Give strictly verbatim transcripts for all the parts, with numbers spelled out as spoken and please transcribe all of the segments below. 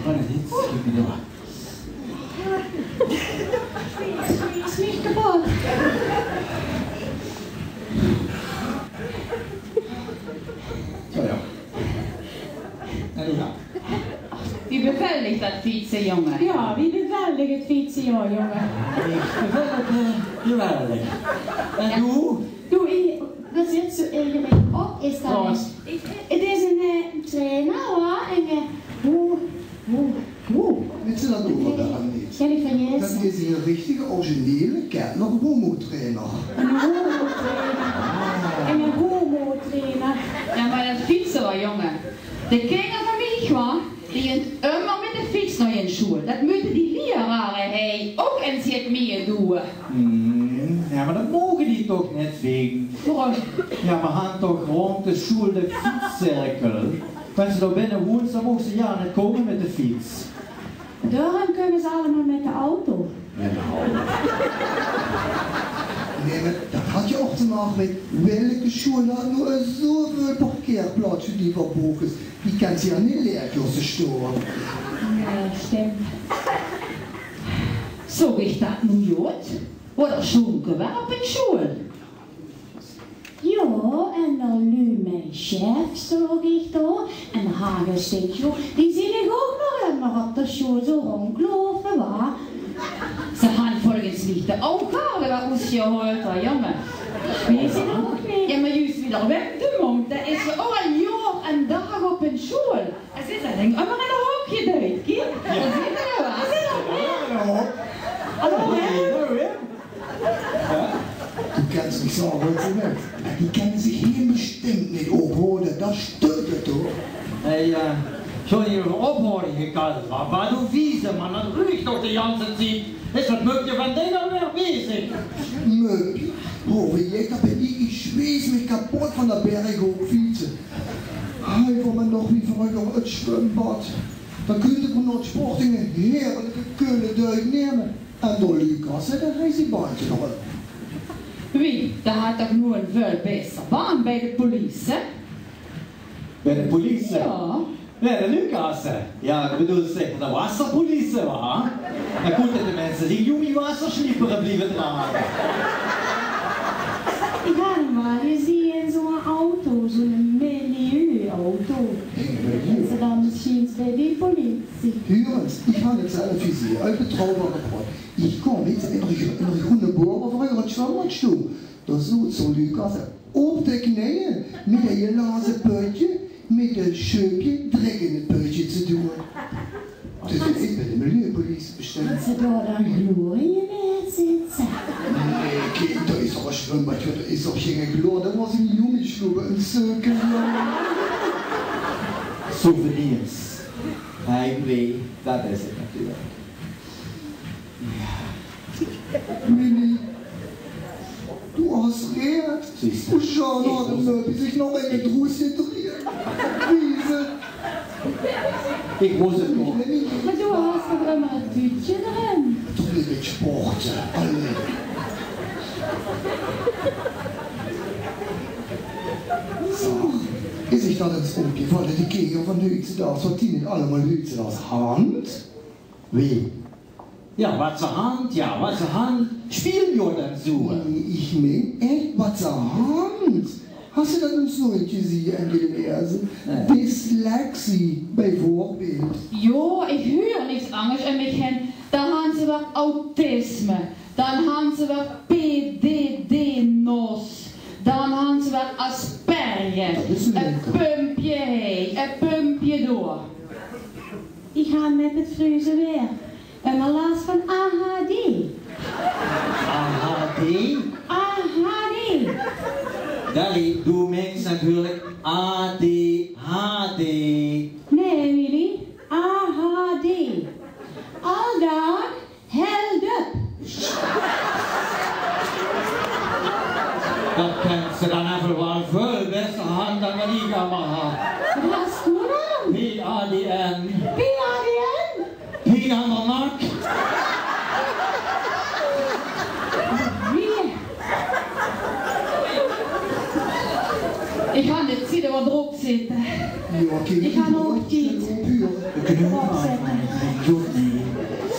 Wat is dit? Schiet mich door. Is mich kapot. Zo, ja. En doe dan. Wie bevèltj dich dat fietse, jónge? Ja, wie bevèltj dich 't fietse, ja, jónge? Ich bevèltj 't, eh, geweldig. En doe? Doe, ich, dat zit zo eigelik op, is dat Trouwens. Neet? 't Is ein, eh, trainer, hoor. En, eh, hoe, hoe, hoe? Wits se dat ouch al neet? Ken ich van Jesse. Dat is ein richtige, originele Kettler homotrainer. Ein homotrainer. En ein homotrainer. Ja, mer dat fietse, wa, jónge. De kinger van mich, wa, die gaon ummer mit de fiets nao hun sjoel. Dat mótte die lierare hie ouch ins get mieë doon. Hmm, ja, mer dat moge die toch neet, Fien? Waorum? Ja, veer hant toch rónd de sjoel de fietscirkel. Wen se dao binne woens, dan moogs se hie neet kómme mit de fiets. Daorum kómme ze allemaol mit de auto. Mit de auto. Nae, mer dat haet ouch te make mit welke sjoel dat noe zoväöl parkeerplaatse die verboekt is. Die kins se hie neet leeg laote stoon. Ja, stimp. Zag ich dat noe good? Waat 'n sjoenke, wa, op 'n sjoel. Ja, en dao luuj mien chef, zag ich dao. En Hage zag: "Joh, die zeen ich ouch nog ummer op de sjoel zo róndjloupe, wa?" Ze hant volges mich de ouch al weer oesjehaold, wa, jónge. Ich weit 't ouch neet. Ja, mer juus wie d'r weg de mónd, dae is ouch al jaor en daag op 'n sjoel. Hae zit dao, dink ich, ummer in 'n hook geduid, kiek. Ja. Dao zit 'r, wa? Dao zit 'r, wa? Hallo, hè? Doe kins mich zo good, hè? Die kinne zich hie bestimp neet ophaoje, dat steit 'r toch? Hé, eh, sorry, ophaoje, gekal. Wa, wa, doe vieze man, dat ruuk ich toch de ganse tied. Is dat Mupke van dich alweer bezig? Mupke? Oh, weit ich, dat bin ich, ich zweet mich kapot van dat bergop fietse. Hae wol mich nog wie vreuger 't zwumbad. Dan kónne veer nao 't sportinge heerlike koude duik numme. En d'r Lucas, hè, dae haet zien baantje nog waal. Wie, dae haet toch noe 'n väöl baeter baan bie de politie, hè? Bie de politie? Ja. Ja, d'r Lucas, hè. Ja, ich bedoel, zèk, de wasserpolitie, wa? Dan kónne de minse die jónge wassersliepere blieve drage. Ich höb 'm waal gezeen in zo'n auto, zo'n milieuauto. Milieu? Is 'r dan mesjiens bie die politie? Huur ins, ich höb 't zelf gezeen, oet betrouwbare bron. Ich kóm mit in de, in de Groene Boer, wo vreuger 't zwumbad stóng. Dao zoot zo'n Lucas op de kneje, mit e glaze pötje, mit e sjööpje drek in 't pötje te doon. Dus ich bön de milieupolitie besjtemp. Wat ze dao dan gloor in je neet zitte. Nae, kind, dat is toch e zwumbad, dat is toch gein gloor. Dat waor 'n jóngesclub, 'n cirkel. Souvenirs. Heimwee, dat is 't natuurlik. Willy, doe has recht. Zjus. Jean had 'm, eh, bie zich nog in 't roesje drieë. Wieze. Ich wis 't nog. Mer doe has toch ummer 't tuutje d'rin? Toch neet mit sporte. Allee. Zag, is uch dat ins opgevalle, die kinjer van hütsdaags, wat die neet allemaol hütsdaags hant? Wie? Ja, wat ze hant, ja, wat ze hant, sjpiegeljood en zo. Nae, ich mein ech, wat ze hant. Has se dat ins noeats gezeen, Angeline? Nae. Dyslexie, bieveurbeeld. Jao, ich huuer niks angers um mich hin. Dan hant ze weer autisme. Dan hant ze weer P D D-nos. Dan hant ze weer Asperger. Dat is 'n leuke. E pumpje hie, e pumpje dao. Ich han mit 't vreuze weer ummer las van A H D. A H D? A H D. Dally, doe meins natuurlik A D H D. Nae, Willy. A H D. Aldaag held up. Dat kins se dan effe waal väöl beter han dan wat ich allemaol han. Wat is dat dan? P A D N. P A D N? Pien aan de nak. Wie? Ich han dit ziede wat drop zitte. Jao, oké. Ich han ouch tied. Huur.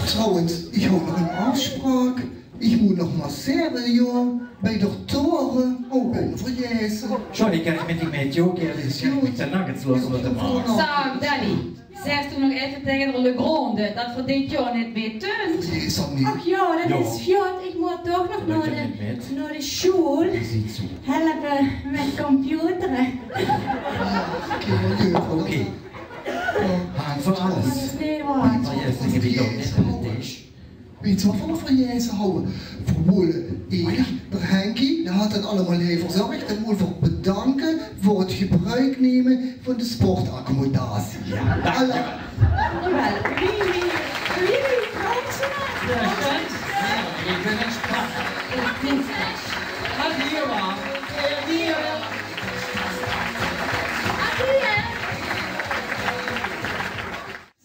Trouwens, ich höb nog ein aafspraok. Ich mót nog massere, jao, bie de doktore. Oh, ich bön vergaete. Sorry, kan ich mit dich mit, jao, kan ich mit de nuggets los, wat de man. Zag, Danny, zèk doe nog effe taenge de Legrande det v'r dit jaor neet mit doon? Is det neet? Ach jao, det is fjat. Ich mót toch nog nao de, nao de sjool helpe mit computeren. Oké. Dank veur alles. Nae, waat. Mer jao, ich höb 't ouch neet van de tisch. Wèt geer waat v'r veur vergaete höbbe? V'r wólle eigelik d'r Henkie, dae haet 't allemaol hie verzörg, dae mótte v'r bedanke veur 't gebroek numme van de sportaccommodatie. Jao, dankjewel. Dankjewel. Wie, wie, wie, wie, wie, jao, ich bön echt baff. Adieu, man. Adieu. Adieu.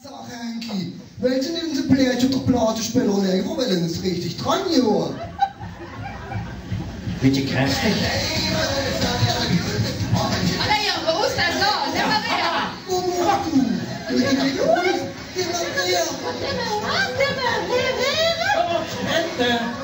Zag, Henkie, wèts doe neet ins e plaetje op de platespeler lègke? V'r wille ins richtig tranje, huur. Bietje kräftig. Allee, jao, v'r mótte zo. Zèk mer weer. Kom op, doe. Doe, doe, doe, doe. Zèk mer weer. Zèk mer weer. Zèk mer weer.